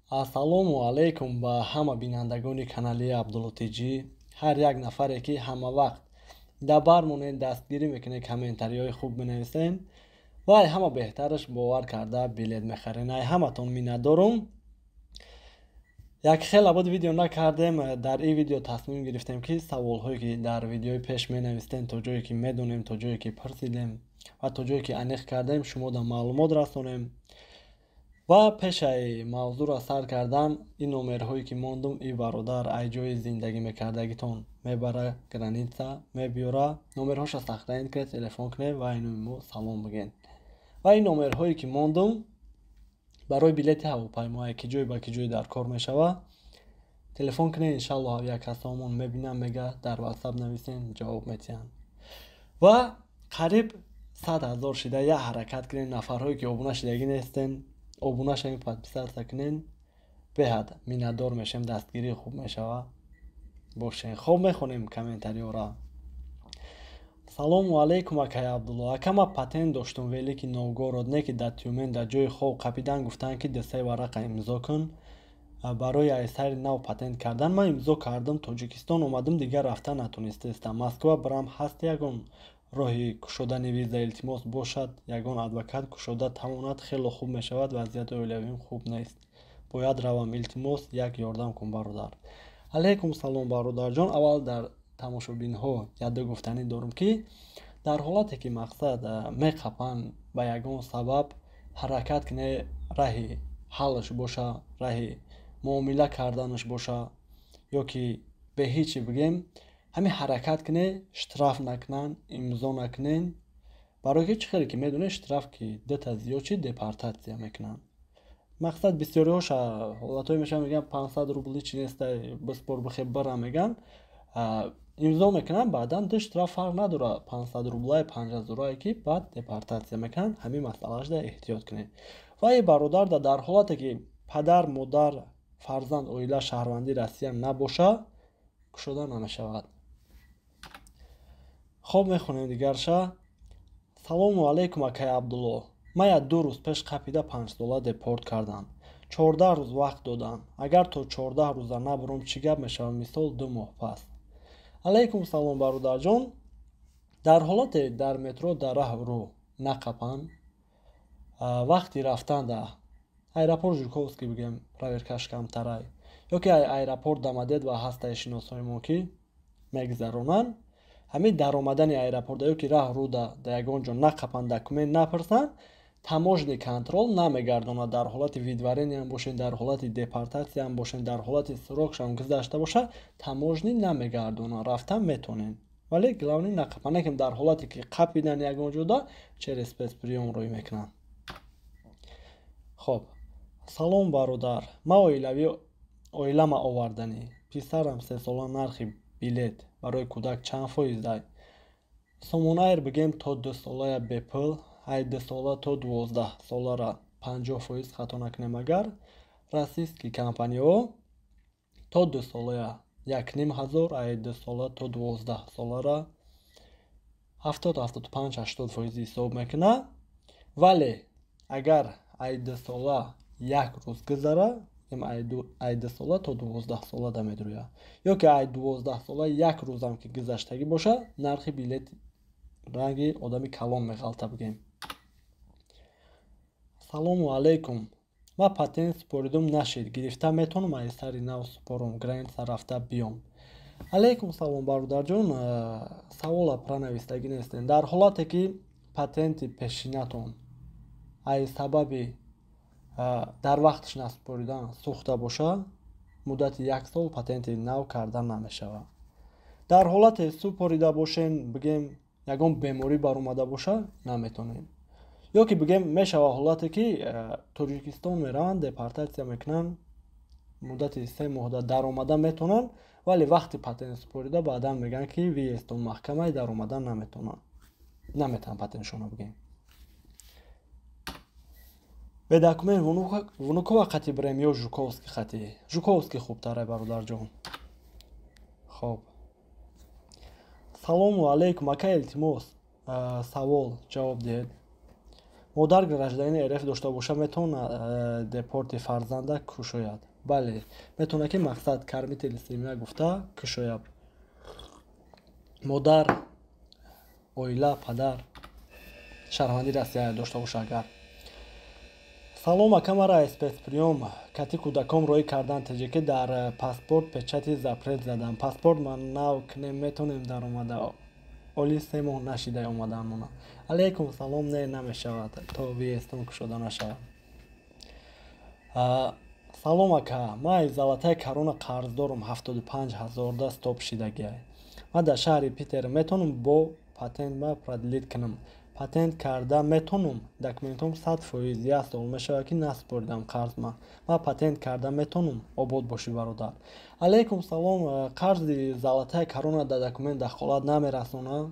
Ассалому алайкум ба ҳама бинандагони канали Абдулло ТЖ. Ҳар як нафаре, ки ҳама вақт дар бар монед, дастгирӣ мекунед, комментариҳои хуб менависен ва ай ҳама беҳтараш бовар карда билет мехарен. Ай ҳаматон миннатдорум. Як хела буд, видео накардем. Дар ин видео тасмим гирифтем, ки саволҳое, ки дар видеои пеш менавистем, то ҷое ки медонем, то ҷое ки пурсидем ва то ҷое ки аниқ кардем, шумода маълумот расонем. Ва пешаи мавзӯъро сар кардан, ин номерҳое, ки мондум, и бародар ай ҷои зиндагӣ мекардагитон мебара граница, мебиёра. Номерҳоша сохранить кунед, телефон кунед ва айноми мо салом бигӯед. Ва ин номерҳое, ки мондум, барои билети ҳавопаймо, ки ҷой ба ки ҷой дар кор мешава, телефон кунед. Иншаллоҳ, як касомон мебинам, мега, дар Ватсап нависен, ҷавоб метиҳанд. Ва қариб 100 000 шида, як ҳаракат кунед. Нафарҳое, ки обуна шидагӣ нестен, обуна шавем, подписаться кунен. Беҳад миннатдор мешавем, дастгирии хуб мешава. Бошен. Хоб, мехонем комментариёра. Салому алайкум, акай Абдулло. Ака, ма патент доштум Великий Новгород, не ки дар Тюмен дар ҷои хоб қапидан, гуфтанд, ки дусаи варақа имзо кун барои айсари нав патент кардан. Ман имзо кардам, Тоҷикистон омадам, дигар рафта натонистаистам. Москва барам ҳаст ягон роҳи кушодани виза? Илтимос, бошад, ягон адвокат кушода тавонад, хело хуб мешавад. Вазъияти оилавиам хуб нест, бояд равам. Илтимос, як ёрдам кун, бародар. Алайкум салом, бародарҷон. Аввал дар тамошобинҳо якду гуфтанӣ дорам, ки дар ҳолате ки мақсад меқапанд ба ягон сабаб, ҳаракат кунед, раҳи ҳаллаш боша, раҳи муомила карданаш боша ё ки бе ҳечи бигем, ҳамин ҳаракат кунед, штраф накунанд, имзо накунед. Барои ки чӣ хеле ки медонед, штраф ки дута зиёд шид, депортатсия мекунанд. Мақсад, бисёриҳоша ҳолатҳое мешаванд, мегӯянд, 500 рубли чи неста, биспор, бихе, бара, мегӯянд, имзо мекунанд. Баъдан ду штраф фарқ надорад, 500 рублай, 5000-ае, ки баъд депортатсия мекунанд. Ҳамин масъалаашда эҳтиёт кунед. Ва и бародарда, дар ҳолате ки падар, модар, фарзанд, оила шаҳрвандии Россия набоша, кушода намешавад. Хоб, мехонем дигарша. Салому алайкум, акай Абдулло. Ман як 2 рӯз пеш қапида 5-сола депорт кардам. 14 рӯз вақт додам. Агар то 14 рӯза набурам, чӣ гап мешавад? Мисол, 2 моҳ пас. Алайкум салом, бародарҷон. Дар ҳолате дар метро, дар раҳ рӯ нақапанд, вақти рафтанда аэропорт Жуковский бигем, проверкаш камтарай, ё ки аэропорт Домодедово ҳастаи шиносҳоимо, ки мегузаронанд, ҳамин даромадани аэропорта ё ки раҳ рӯда дар ягон ҷо нақапанд, документ напурсанд, таможенный контроль намегардонад. Дар ҳолати выдворениям бошед, дар ҳолати депортатсиям бошед, дар ҳолати срокшам гузашта бошад, таможня намегардонад, рафтан метонед. Вале главный нақапанд. Лекин дар ҳолате ки қапидан ягон ҷода, через спецприём рӯй мекунанд. Хоб, салом, бародар. Ман оилавӣ, оилама оварданӣ, писарам 3-сола. Нархи билет барои кӯдак чанд фоизай? Сомонаер бигем, то 2-солая бепул, ай 2-сола то 12-солара 50%, хато накунем агар. Российский компаниҳо то 2-солая 1500, ай 2-сола то 12-солара 70, 75, 80% ҳисоб мекунад. Вале агар ай 2-сола як рӯз гузара, ай 2-сола то 12-сола да медурӯяд, ё ки ай 12-сола як рӯзам ки гузаштагӣ бошад, нархи билет ранги одами калон меғалта бигем. Салому алайкум. Ман патент супоридум, нашид. Гирифта метавонам, ай сари нав супорум, граница рафта биём? Алайкум салом, бародарҷон. Савола пранавистагӣ нестем. Дар ҳолате ки патенти пешинатон ай сабаби дар вақташ насупоридан сӯхта боша, муддати як сол патенти нав карда намешавад. Дар ҳолате супорида бошем, бигем, ягон беморӣ баромада боша, наметонем. Ё ки бигем, мешавад ҳолате ки Тоҷикистон мераванд, депортатсия мекунанд, муддати 3 моҳда даромада метавонанд, вале вақти патент супорида баъдан мегӯянд, ки въездтон маҳкамай, даромадан наметавонанд, наметавонанд патентшонро бигем. Бе документ Внуково қати бирем ё Жуковский хати? Жуковский хубтаре, бародарҷон. Хоб, салому алайкум, ака. Илтимос, савол ҷавоб диҳед. Модар гражданини РФ дошта боша, метавонад депорти фарзанда кушояд? Бале, метавонад, ки мақсад кормитель семья гуфта кушояд. Модар, оила, падар шаҳрванди Россия дошта боша агар. Салом, ака, мара спецприём кати кӯдаком роӣ кардан ТЖК, дар паспорт печати запрет задан. Паспорт ман нав кунем, метавонем даромада? Оли 3 моҳ нашидай омаданмона. Алейкум салом. Не, намешавад, то въездтон кушода нашавад. Салом, ака, ман Золотая Корона қарздорум, 75 000-да стоп шидагиай. Ман дар шаҳри Питер, метавонам бо патент ма продлить кунам? Патент карда метавонам? Документом 100%, як сол мешавад, ки насупоридам қарзма. Ман патент карда метавонам? Обод бошӣ, бародар. Алейкум салом. Қарзи Золотая Корона дар документ дахолат намерасонад.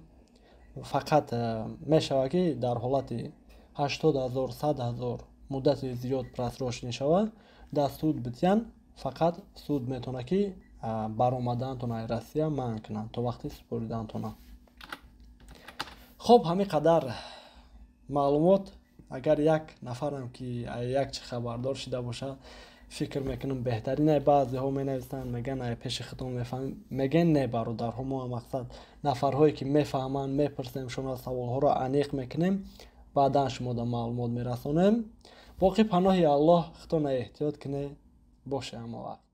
Фақат мешавад, ки дар ҳолати 80 000, 100 000 муддати зиёд просроченный шавад, дар суд битиян, фақат суд метавонад, ки баромадаантон аз Россия манъ кунад то вақти супоридантона. Хуб, ҳамин қадар маълумот. Агар як нафарам ки як чи хабардор шида бошад, фикр мекунам, беҳтарин. Баъзеҳо менависанд, мегӯянд, ай пеши худон мефаҳмем. Мегӯянд, не, бародарҳо, мо мақсад нафарҳое ки мефаҳманд, мепурсем шумо, саволҳоро аниқ мекунем, баъдан шумода маълумот мерасонем. Боқӣ паноҳи Аллоҳ, худтона эҳтиёт кунед, боше ҳама вақт.